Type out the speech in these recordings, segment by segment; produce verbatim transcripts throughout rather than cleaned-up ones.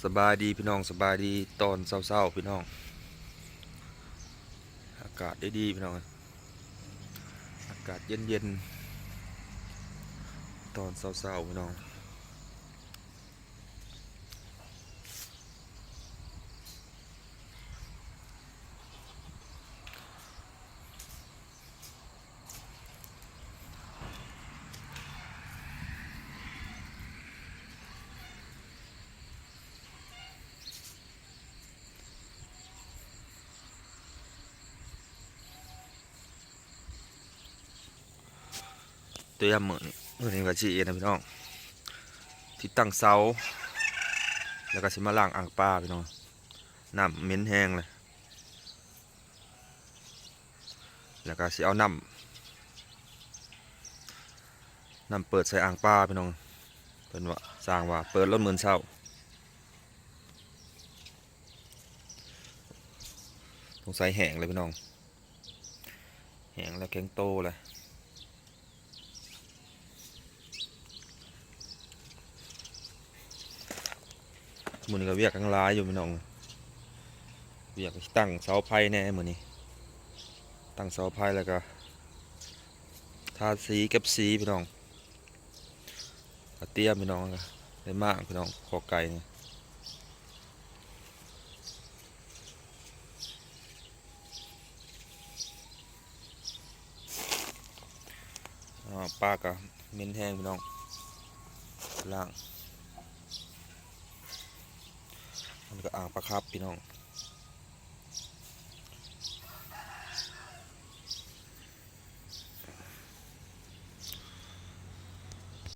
สบายดีพี่น้อง สบายดีตอนเช้าๆพี่น้อง อากาศดีๆพี่น้อง อากาศเย็นๆ ตอนเช้าๆพี่น้อง เตรียมมื้อนี้ มื้อนี้ก็สิเฮ็ดนะพี่น้อง ที่ตั้งเสา แล้วก็สิมาล้างอ่างปลาพี่น้อง น้ำเหม็นแฮงเลย แล้วก็สิเอาน้ำ น้ำเปิดใส่อ่างปลาพี่น้อง เพิ่นว่า สร้างว่าเปิดรถมื้อเช้า สงสัยแห้งเลยพี่น้อง แห้งแล้วแข็งโตเลย มื้อนี้ก็เวียกทั้งหลายอยู่พี่น้อง เวียกตั้งเสาไฟแน่มื้อนี้ ตั้งเสาไฟแล้วก็ ทาสีเก็บสีพี่น้อง กระเทียมพี่น้อง ได้มากพี่น้อง ขอไก่นี่ อ่า ปลาก็เหม็นแฮงพี่น้อง ล้าง มันก็อ่างปลาครับพี่น้อง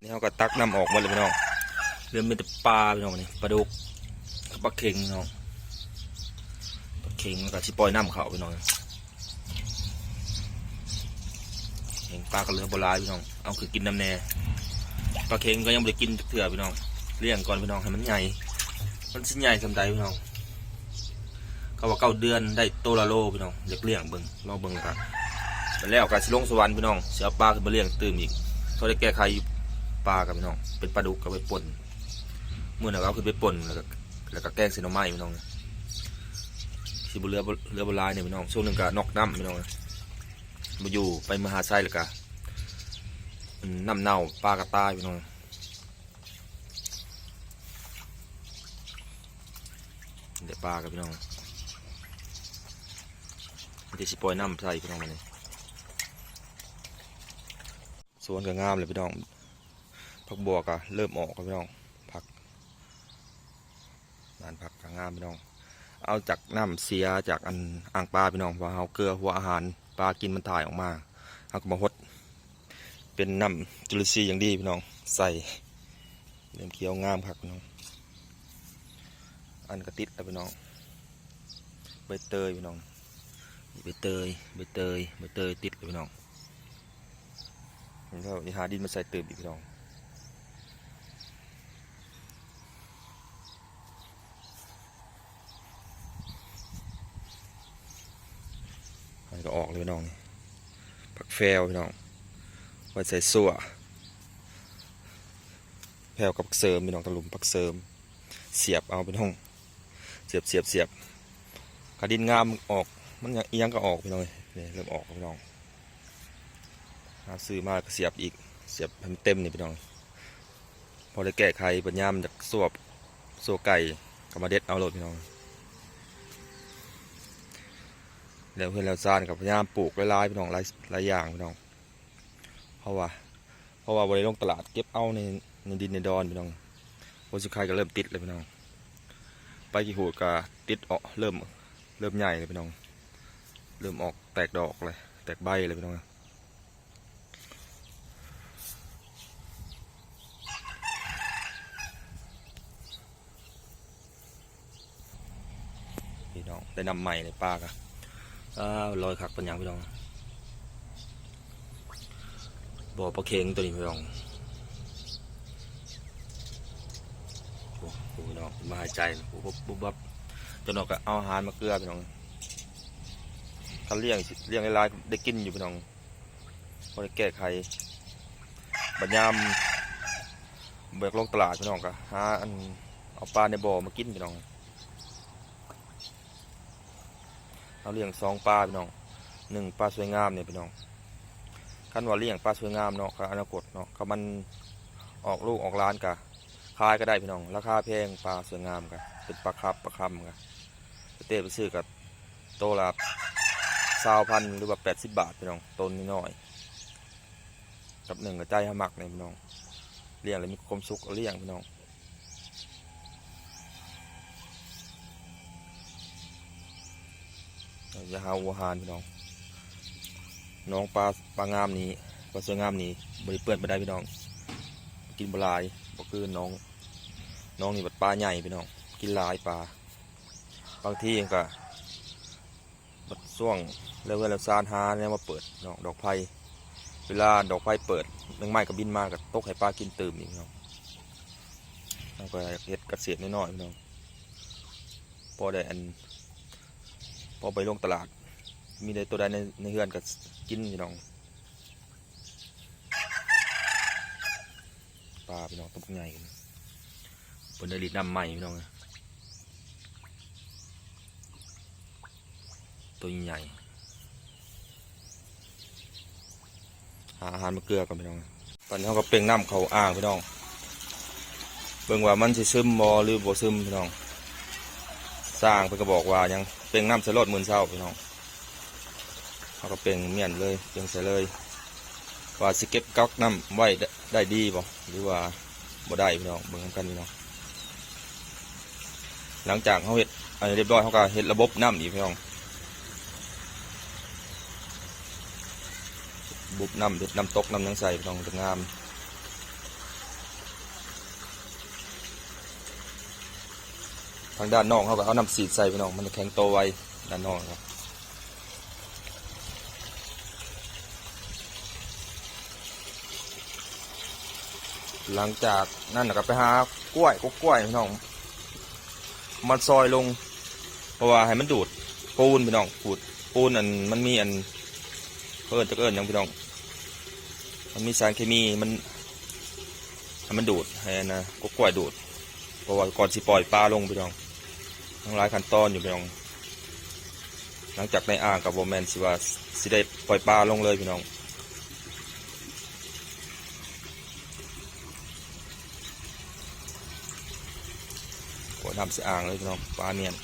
นี่เราก็ตักน้ำออกหมดเลยพี่น้อง เหลือมีแต่ปลาพี่น้องนี่ ปลาดุกกับปลาเข็งพี่น้อง ปลาเข็งแล้วก็สิปล่อยน้ำเขาพี่น้อง เข็งปลาก็เหลือบ่หลายพี่น้อง เอาคือกินน้ำแน่ ปลาเข็งก็ยังบ่ได้กินจักเทื่อพี่น้อง เลี้ยงก่อนพี่น้อง ให้มันใหญ่ มันสิใหญ่ส่ำใดพี่น้อง เขาว่าเก้าเดือนได้โตละโลพี่น้อง อยากเลี้ยงเบิ่ง ลองเบิ่งแล้วกัน แล้วก็สิลงสวรรค์พี่น้อง สิเอาปลาขึ้นมาเลี้ยงตื่มอีก เขาได้แก้ไขปลากับพี่น้อง เป็นปลาดุกก็ไปป่น มื้อนั้นก็เอาขึ้นไปป่น แล้วก็ แล้วก็แกงใส่หน่อไม้พี่น้อง สิบ่เหลือบ่ เหลือบ่หลายเนี่ยพี่น้อง ช่วงหนึ่งก็นอกน้ำพี่น้อง บ่อยู่ ไปมหาชัยแล้วก็ อืม น้ำเน่า ปลากระต่ายพี่น้อง เดี๋ยวปลากับพี่น้อง มันจะสิปล่อยน้ำใส่พี่น้องมานี่ สวนก็งามเลยพี่น้อง ผักบัวก็เริ่มออกแล้วพี่น้อง ผัก นานผักก็งามพี่น้อง เอาจากน้ำเสียจากอันอ่างปลาพี่น้อง ว่าเอาเกลือหัวอาหารปลากินมันถ่ายออกมา เอาก็มาหด เป็นน้ำจุลินทรีย์อย่างดีพี่น้อง ใส่ เริ่มเขียวงามคักพี่น้อง อันก็ติดแล้วพี่น้อง ใบเตยพี่น้อง ใบเตย ใบเตย ใบเตยติดแล้วพี่น้อง แล้วสิหาดินมาใส่เติมอีกพี่น้อง อันนี้ก็ออกเลยพี่น้องนี่ ผักแพรวพี่น้อง ไว้ใส่ซั่ว แพรวกับผักเสริมพี่น้อง ตะลุมผักเสริม เสียบเอาพี่น้อง เสียบ เสียบ เสียบ กระดินงามออก มันยัง อิหยังก็ออกพี่น้อง นี่เริ่มออกพี่น้อง หาซื้อมาก็เสียบอีก เสียบให้มันเต็มนี่พี่น้อง พอได้แก้ไขปัญหามันจากซั่ว ซั่วไก่ ก็มาเด็ดเอาโลดพี่น้อง แล้วเฮือนแล้วซานก็พยายามปลูกหลายๆพี่น้อง หลาย หลายอย่างพี่น้อง เพราะว่า เพราะว่าบ่ได้ลงตลาด เก็บเอาใน ในดินในดอนพี่น้อง ผลสุดท้ายก็เริ่มติดเลยพี่น้อง ใบขี้หูดก็ติดออก เริ่ม เริ่มใหญ่เลยพี่น้อง เริ่มออกแตกดอกเลย แตกใบเลยพี่น้อง พี่น้อง ได้น้ำใหม่เลยปลากะ อ่า ลอยคักปานหยังพี่น้อง บ่อปลาเข็งตัวนี้พี่น้อง โอ้โห พี่น้อง มาหายใจ ปุ๊บปุ๊บปุ๊บปั๊บ เจ้าหน้าก็เอาอาหารมาเกลือพี่น้อง คันเลี้ยง เลี้ยงหลายๆ ได้กินอยู่พี่น้อง พอได้แก้ไข บัดยามบ่อยากลงตลาดพี่น้องก็หาอัน เอา ปลาในบ่อมากินพี่น้อง เอาเลี้ยงสองปลาพี่น้อง หนึ่งปลาสวยงามเนี่ยพี่น้อง คันว่าเลี้ยงปลาสวยงามเนาะ ก็อนาคตเนาะ ก็มันออกลูกออกหลานก็ขายก็ได้พี่น้อง ราคาแพง ปลาสวยงามก็เป็นปลาคับปลาคำก็ เต้ไปซื้อกับโตละซาวพันหรือว่าแปดสิบบาทพี่น้อง โตน้อยๆ กับหนึ่งกับใจหามักเนี่ยพี่น้อง เลี้ยงแล้วมีความสุขก็เลี้ยงพี่น้อง อย่าหาหัวหานพี่น้อง น้องปลา ปลางามนี้ ปลาสวยงามนี้ บ่ได้เปื้อนไปได้พี่น้อง กินบ่หลาย บ่คือน้อง น้องนี่บัดปลาใหญ่พี่น้อง กินหลายปลา บางทีก็ บัดช่วงแล้วเวลาซานหาเนี่ยมาเปิดเนาะ ดอกไผ่ เวลาดอกไผ่เปิด แมงไม้ก็บินมาก็ตกให้ปลากินตื่มอีกเนาะ เราก็เฮ็ดเกษตรน้อยๆพี่น้อง พอได้อัน พอไปลงตลาด มีได้ตัวใดใน ในเฮือนก็กินพี่น้อง ปลาพี่น้อง ตัวบักใหญ่กัน เพิ่นได้ลิดน้ำใหม่พี่น้อง ตัวใหญ่ หาอาหารมาเกลือก่อนพี่น้อง ตอนนี้เราก็เป่งน้ำเข้าอ่างพี่น้อง เบิ่งว่ามันสิซึมบ่หรือบ่ซึมพี่น้อง สร้างเพิ่นก็บอกว่ายังเป่งน้ำใส่โลดมื้อเช้าพี่น้อง เราก็เป่งเมี้ยนเลย เป่งใส่เลย ว่าสิเก็บกักน้ำไว้ได้ ได้ดีบ่ หรือว่าบ่ได้พี่น้อง เบิ่งนำกันพี่น้อง หลังจากเราเฮ็ดอันนี้เรียบร้อย เราก็เฮ็ดระบบน้ำอีกพี่น้อง ระบบน้ำ เฮ็ดน้ำตกน้ำหยังใส่พี่น้อง จะงาม ทางด้านนอกเราก็เอาน้ำสีดใส่พี่น้อง มันจะแข็งโตไว ด้านนอกครับ หลังจากนั้นก็ไปหากล้วย กกล้วยพี่น้อง มาซอยลง เพราะว่าให้มันดูดปูนพี่น้อง ปูน ปูนอันมันมีอัน เอิ้นจักเอิ้นหยังพี่น้อง มันมีสารเคมี มัน ให้มันดูด ให้อันนะ กกล้วยดูด เพราะว่าก่อนสิปล่อยปลาลงพี่น้อง ทั้งหลายขั้นตอนอยู่พี่น้อง หลังจากในอ่างก็บ่แม่นสิว่าสิได้ปล่อยปลาลงเลยพี่น้อง โอ้ย น้ำใส่อ่างเลยพี่น้อง ปลาเมี้ยน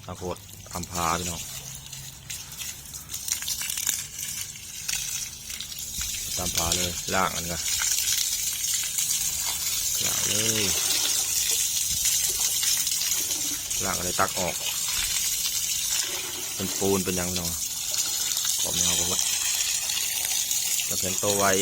ข้าวโพดตำผาพี่น้อง ตำผาเลย ล้างอันนี้ก่อน ล้างเลย ล้างอะไรตักออก เป็นปูนเป็นหยังพี่น้อง ขอบแนวก็ว่าจะเป็นโตไว้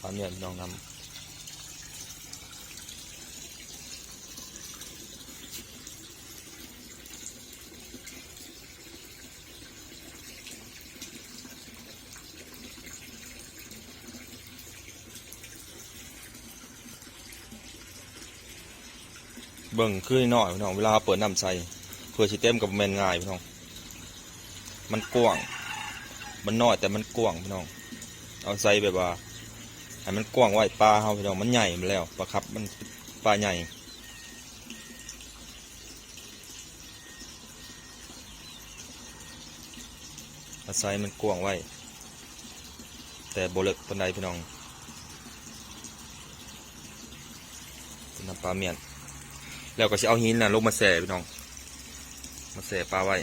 ปลาเมี้ยนพี่น้องนำ เบิ่งคือน้อยพี่น้อง เวลาเฮาเปิดน้ำใส่ เพื่อสิเต็มก็บ่แม่นง่ายพี่น้อง มันกว้าง มันน้อยแต่มันกว้างพี่น้อง เอาใส่แบบว่า ให้มันกว้างไว้ ปลาเฮาพี่น้อง มันใหญ่มาแล้ว ปลาคับมันปลาใหญ่ เอาใส่มันกว้างไว้ แต่บ่เลิกปานใดพี่น้อง น้ำปลาเมี้ยน แล้วก็สิเอาหินน่ะลงมาแช่พี่น้อง มาแช่ปลาไว้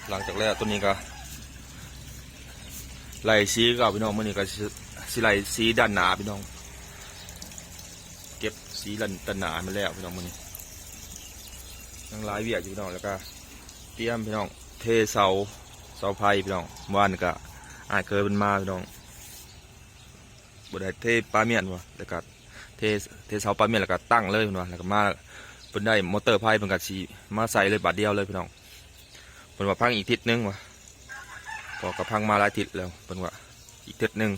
หลังจากแล้วตัวนี้ก็ ไล่สีก็พี่น้อง มื้อนี้ก็สิ สิไล่สีด้านหน้าพี่น้อง เก็บสีด้าน ด้านหน้ามาแล้วพี่น้อง มื้อนี้ ยังหลายเวียกอยู่พี่น้อง แล้วก็เตรียมพี่น้อง เทเสา เสาไฟพี่น้อง เมื่อวานก็อ้ายเคยเป็นมาพี่น้อง บ่ได้เทปาเมียนว่ะ แล้วก็เท เทเสาปาเมียน แล้วก็ตั้งเลยเพิ่นว่า แล้วก็มา เพิ่นได้มอเตอร์ไฟ เพิ่นก็สิมาใส่เลยบาดเดียวเลยพี่น้อง เพิ่นว่าพังอีกทิศหนึ่งว่ะ ก็ ก็พังมาหลายทิศแล้ว เพิ่นว่าอีกทิศหนึ่ง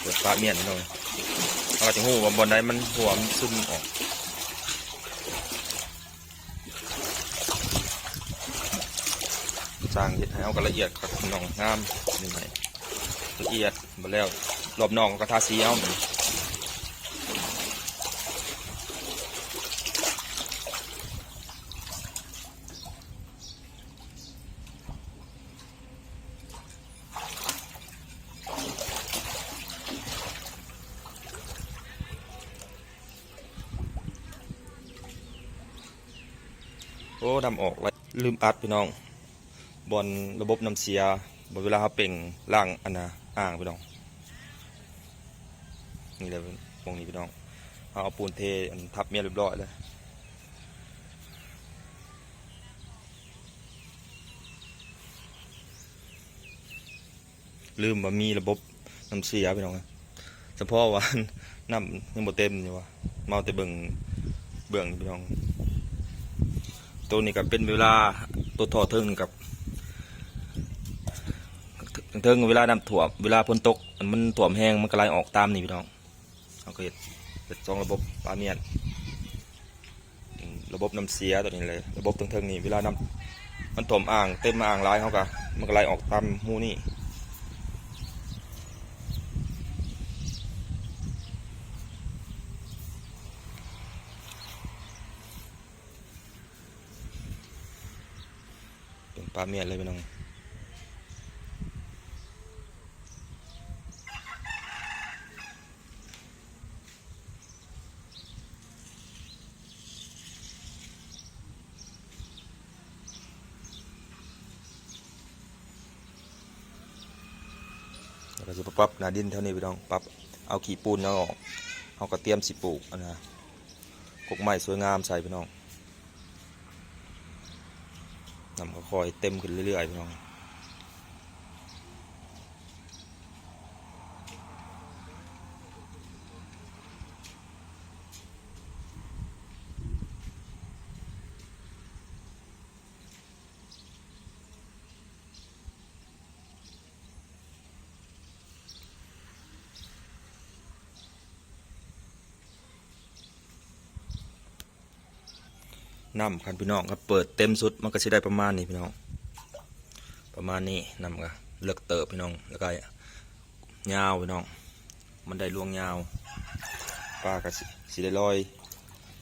เปิดปาเมียนพี่น้อง เราจะฮู้ว่าบ่อนใดมันหัวมันซึมออก สร้างเฮ็ดให้เฮาก็ละเอียดครับพี่น้อง งามนี่ให้ละเอียด บ่แล้ว รอบนอกก็ทาสีเอา โอ้ น้ำออกแล้ว ลืมอัดพี่น้อง บ่อนระบบน้ำเสีย บ่อนเวลาเฮาเป่งล้างอันน่ะอ่างพี่น้อง นี่แหละหม่องนี้พี่น้อง เฮาเอาปูนเทอันทับเมียเรียบร้อยแล้ว ลืมว่ามีระบบน้ำเสียพี่น้อง เฉพาะว่าน้ำยังบ่เต็มอยู่ว่ะ มาเอาแต่เบิ่งเบื้องพี่น้อง ตัวนี้ก็เป็นเวลา ตัวท่อเทิงนี่กับ เทิงเวลาน้ำท่วม เวลาฝนตก มันท่วมแฮง มันก็ไหลออกตามนี่พี่น้อง เฮาก็เฮ็ด เฮ็ดสองระบบปาเมียน ระบบน้ำเสียตัวนี้เลย ระบบเทิงๆนี่ เวลาน้ำมันท่วมอ่าง เต็มอ่างหลาย เฮาก็ มันก็ไหลออกตามรูนี่ เป็นปาเมียนเลยพี่น้อง แล้วก็สิปรับหน้าดินแถวนี้พี่น้อง ปรับเอาขี้ปูนออก เฮาก็เตรียมสิปลูกอันนะ กกไม้สวยงามใส่พี่น้อง น้ำก็ค่อยเต็มขึ้นเรื่อยๆพี่น้อง น้ำคันพี่น้องครับ เปิดเต็มสุดมันก็สิได้ประมาณนี้พี่น้อง ประมาณนี้ น้ำก็เลิกเติบพี่น้อง แล้วก็ยาวพี่น้อง มันได้รวงยาว ปลาก็สิ สิได้ลอย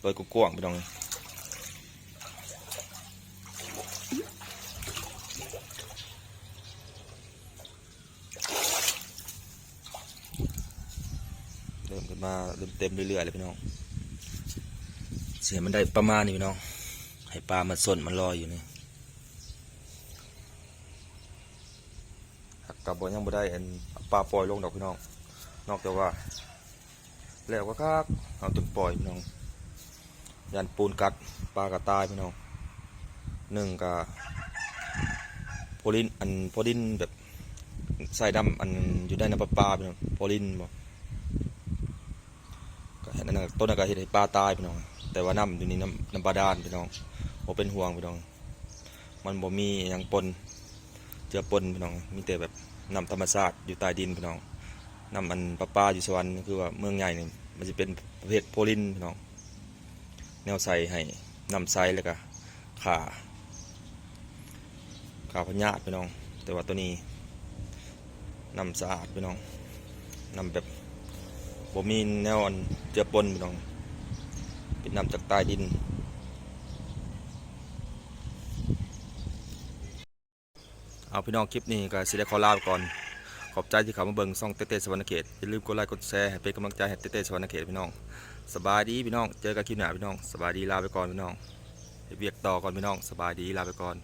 ลอยกว้างๆพี่น้อง เริ่มขึ้นมา เริ่มเต็มเรื่อยๆเลยพี่น้อง เสียมันได้ประมาณนี้พี่น้อง ให้ปลามันส้นมันลอยอยู่นี่ กับบ่ยังบ่ได้อันปลาปล่อยลงดอกพี่น้อง นอกจากว่า แล้วก็คักเอาตึงปล่อยพี่น้อง ย่านปูนกัด ปลากะตายพี่น้อง หนึ่งกะ โพลิน อันโพลินแบบ ใส่น้ำอันอยู่ในน้ำประปาพี่น้อง โพลินบ่ ก็เห็นอันนั้น ต้นนั้นก็เฮ็ดให้ปลาตายพี่น้อง แต่ว่าน้ำอยู่นี่น้ำ น้ำบาดาลพี่น้อง บ่เป็นห่วงพี่น้อง มันบ่มีหยังปน เจือปนพี่น้อง มีแต่แบบน้ำธรรมชาติอยู่ใต้ดินพี่น้อง น้ำอันประปาอยู่สวรรค์ คือว่าเมืองใหญ่นี่ มันสิเป็นประเภทโพลินพี่น้อง แนวใส่ให้น้ำใสแล้วก็ฆ่า ฆ่าพยาธิพี่น้อง แต่ว่าตัวนี้ น้ำสะอาดพี่น้อง น้ำแบบบ่มีแนวอันเจือปนพี่น้อง เป็นน้ำจากใต้ดิน เอาพี่น้อง คลิปนี้ก็สิได้ขอลาไปก่อน ข ขอบใจที่เข้ามาเบิ่งช่องเต้เต้สะหวันนะเขต อย่าลืมกดไลค์กดแชร์ให้เป็นกำลังใจให้เต้เต้สะหวันนะเขตพี่น้อง สบายดีพี่น้อง เจอกันคลิปหน้าพี่น้อง สบายดี ลาไปก่อนพี่น้อง เฮ็ดเวียกต่อก่อนพี่น้อง สบายดี ลาไปก่อน